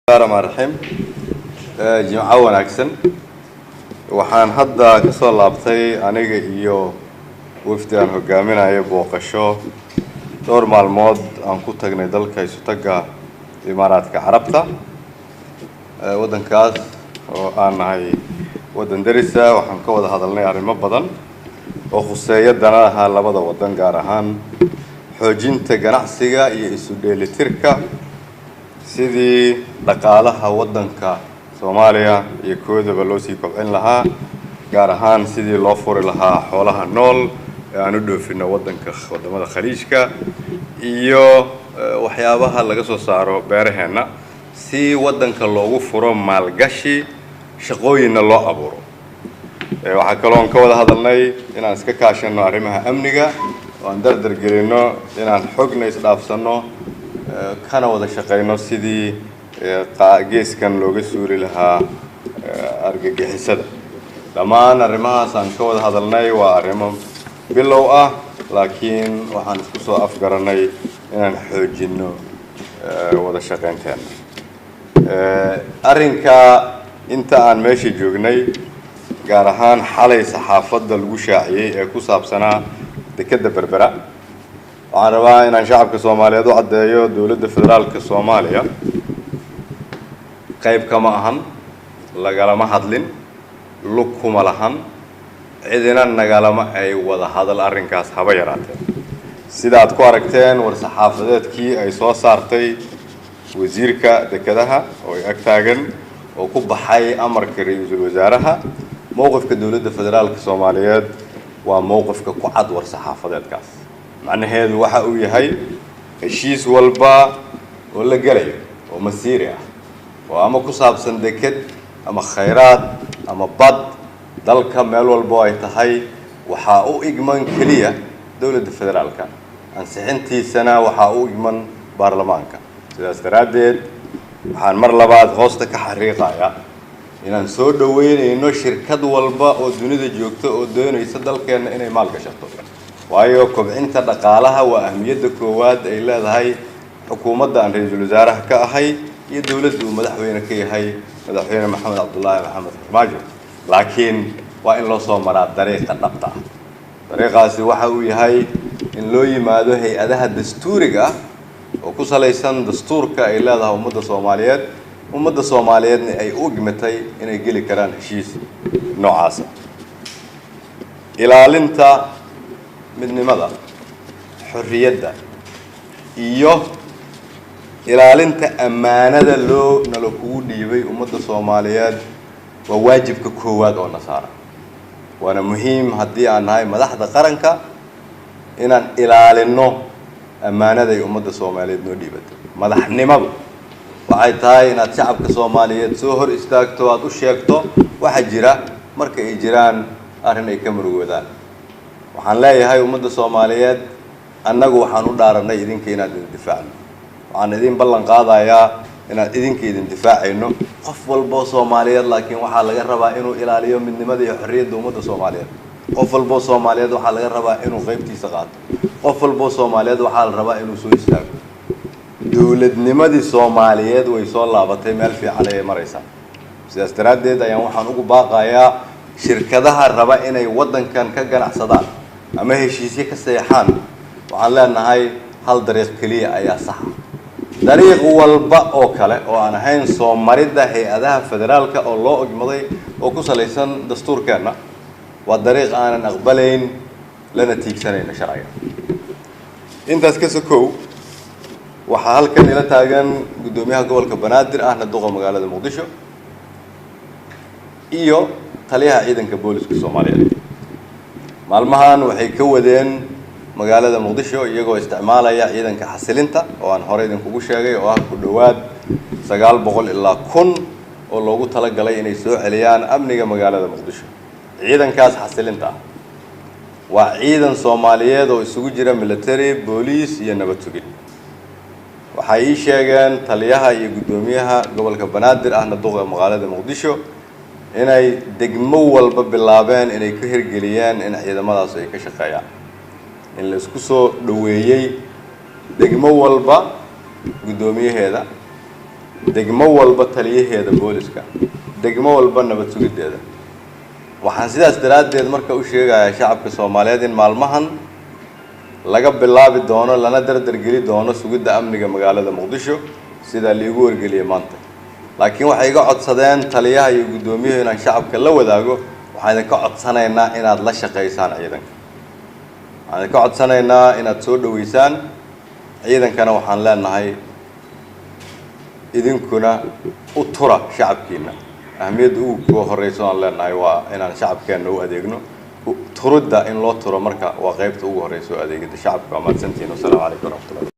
Raxmaan raxiim, jimco wanaagsan. Waxaan hadda ka soo laabtay aniga iyo wafdi aan hogaaminayo booqasho dhowr maalmood aan ku tagnay dalka Isutagga Imaaraadka Carabta, waddankaas oo aan nahay waddan derisa. Waxaan ka wada hadalnay arrimo badan oo khuseeya danaha labada waddan, gaar ahaan xoojinta ganacsiga iyo isu dheelitirka sidii dhaqaalaha waddanka Soomaaliya iyo koodaba loo sii kobcin lahaa, gaar ahaan sidii loo furi lahaa xoolaha nool ee aan u dhoofino waddanka waddamada Khaliijka iyo waxyaabaha laga soo saaro beeraheenna, si waddanka loogu furo maalgashi, shaqooyinna loo abuuro. Waxaa kaloon ka wada hadalnay inaan iska kaashanno arrimaha amniga oo aan dardar gelinno, inaan xogna isdhaafsanno, kana wada shaqayno sidii geeskan looga suuli lahaa argagixisada. Dhammaan arrimahaas aan ka wada hadalnay waa arrimo bilow ah, laakiin waxaan isku soo afgaranay inaan xoojinno wada shaqaynteena. Arrinka inta aan meesha joognay, gaar ahaan xalay saxaafadda lagu shaaciyey ee ku saabsanaa dekedda Berbera, waxaan rabaa inaan shacabka Soomaaliyeed u caddeeyo dowladda federaalka Soomaaliya qayb kama ahan, lagalama hadlin, lug kuma lahan, cidina nagalama ay wada hadal arrinkaas haba yaraatee. Sida aad ku aragteen war saxaafadeedkii ay soo saartay wasiirka dekedaha oo ay ag taagan oo ku baxay amarka ra-iisul wasaaraha, mowqifka dowladda federaalka Soomaaliyeed waa mowqifka ku cad war saxaafadeedkaas. Macnaheedu waxa uu yahay heshiis walba oo la gelayo oo masiiri ah oo ama ku saabsan deked ama khayraad ama bad dalka meel walbo ay tahay, waxaa u igman keliya dowladda federaalka, ansixintiisana waxaa u igman baarlamaanka. Sidaas daraaddeed waxaan mar labaad hoosta ka xariiqayaa inaan soo dhoweynayno shirkad walba oo dunida joogta oo doonaysa dalkeenna inay maal gashato, waayo kobcinta dhaqaalaha waa ahmiyadda koowaad ay leedahay xukuumadda aan ra-iisul wasaaraha ka ahay iyo dowladda uu madaxweyne ka yahay, Madaxweyne Maxamed Cabdullaahi Maxamed Farmaajo. Laakiin waa in loo soo maraa dariiqa dhabta ah. Dariiqaasi waxa uu yahay in loo yimaado hay-adaha dastuuriga ah oo ku salaysan dastuurka ay leedahay ummadda Soomaaliyeed, ummadda Soomaaliyeedna ay u igmatay inay geli karaan heshiis noocaasa. Ilaalinta midnimada, xorriyadda iyo ilaalinta ammaanada loo nala kugu dhiibay ummadda Soomaaliyeed waa waajibka koowaad oo na saaran, waana muhiim haddii aan nahay madaxda qaranka inaan ilaalinno ammaanaday ummadda Soomaaliyeed noo dhiibatay. Madaxnimadu waxay tahay inaad shacabka Soomaaliyeed soo hor istaagto, aada u sheegto waxa jira marka ay jiraan arrin ay ka murugoodaan. Waxaan leeyahay ummadda Soomaaliyeed, annagu waxaan u dhaaranay idinka inaad idin difaacno. Waxaan idin ballan qaadayaa inaad idinka idin difaacayno, qof walboo Soomaaliyeed, laakiin waxaa laga rabaa inuu ilaaliyo midnimada iyo xorriyadda ummadda Soomaaliyeed. Qof walboo Soomaaliyeed waxaa laga rabaa inuu qaybtiisa qaato. Qof walboo Soomaaliyeed waxaa la rabaa inuu soo istaago. Dowladnimadii Soomaaliyeed way soo laabatay, meel fiican ayay maraysaa. Sidaas daraaddeed ayaan waxaan ugu baaqayaa shirkadaha raba inay waddankan ka ganacsadaan ama heshiisyo ka seexaan, waxaan leenahay hal dariiq keliya ayaa saxa. Dariiq walba oo kale oo aan ahayn soo maridda hay-adaha federaalka oo loo ogmaday oo ku salaysan dastuurkeenna waa dariiq aanan aqbalayn lana tiigsanayno sharciga. Intaas ka sokow, waxaa halkan ila taagan guddoomiyaha gobolka Banaadir ahna duqa magaalada Muqdisho iyo taliyaha ciidanka booliska Soomaaliyeed. Maalmahan waxay ka wadeen magaalada Muqdisho, iyagoo isticmaalaya ciidanka xasilinta oo aan horey idinkugu sheegay oo ah ku dhowaad 900 ilaa 1000 oo loogu talagalay inay soo celiyaan amniga magaalada Muqdisho. Ciidankaas xasilinta ah waa ciidan Soomaaliyeed oo isugu jira military, booliis iyo nabad sugid. Waxay ii sheegeen taliyaha iyo guddoomiyaha gobolka Banaadir ahna duqa magaalada Muqdisho inay degmo walba bilaabeen inay ka hirgeliyeen in ciidamadaas ay ka shaqeeyaan, in la isku soo dhoweeyey degmo walba guddoomiyaheeda Degmo walba taliyaheeda booliska, degmo walba nabad sugiddeeda. Waxaan sidaas daraaddeed marka u sheegayaa shacabka Soomaaliyeed in maalmahan laga bilaabi doono lana dardargeli doono sugidda amniga magaalada Muqdisho, sidaa liigu wargeliyay maanta. Laakiin waxay iga codsadeen taliyaha iyo guddoomiyuhu inaan shacabka la wadaago. Waxaan idinka codsanaynaa inaad la shaqaysaan ciidanka, waxaan idinka codsanaynaa inaad soo dhaweysaan ciidankana. Waxaan leenahay idinkuna u tura shacabkiina. Ahmiyadda ugu horeyso aan leenahay waa inaan shacabkeenna u adeegno. Turidda in loo turo marka waa qeybta ugu horeysa oo adeegida shacabka. Waa mahadsantihiin. Wasalaamu calaykum waraxmatullah.